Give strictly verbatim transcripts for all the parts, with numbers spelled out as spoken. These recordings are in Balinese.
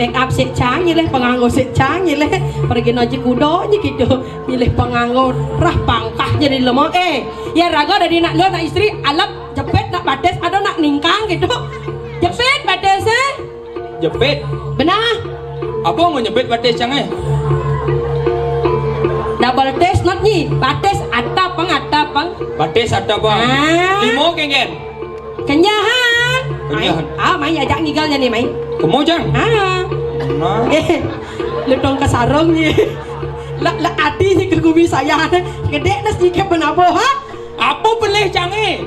Make up sik cang nyilih, panganggo sik cang nyilih. Pergi naji kuda nyi gitu. Nyilih panganggo rah pangkah jadi lemah. Eh, ya raga dadi nak lu nak istri alap jepit nak batis ada nak ningkang gitu. Jepit batis eh. Jepit. Benah. Apa ngejepit batis cang eh? Double test not nyi. Batis atap pang atap pang. Batis atap pang. Ah. Limo kengken. Kenyahan. Kenyahan. Mai. Ah, mai ajak ngigal nya ni mai. Kemo cang. Ah. Nah. Eh, lu dong ke sarung ni. Lak lak ati ni ke gumi saya. Gede nas dikit penabo ha. Apa pelih cang eh?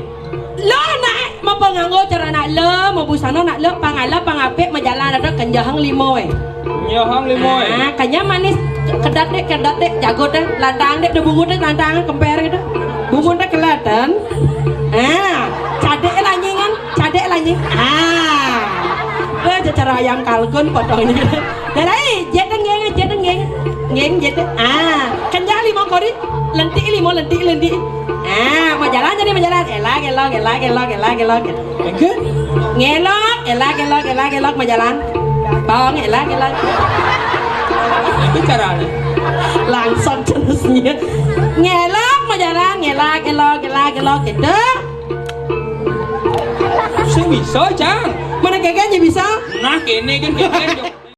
Lo nak mau penganggo cara nak lo, mau busana nak lo, pangala pangapik majalan ada kenjahang limo eh. Kenjahang limo eh. Ah, kanya manis kedat dek kedat dek jago dek lantang dek deh bungut dek lantang kemper gitu. Bungut dek kelihatan. Ah, cadek lanyingan, cadek lanying. Ah. Eh, cara ayam kalkun potong ini. Dah lain, jet deng geng, jet deng geng. Geng jet deng. Ah, kenjahang limo kori, lentik limo, lentik lentik. Ah, mau jalan jadi mau jalan. Elak, elok, elak, elok, elak, elok. Engke? Ngelok, elak, elok, elak, elok, mau jalan. Bawang, elak, elok. Itu caranya. Langsung terusnya. Ngelok, mau jalan, ngelak, elok, elak, elok, gitu. Sing bisa, cang. Mana kagaknya bisa? Nah, kene kan kene.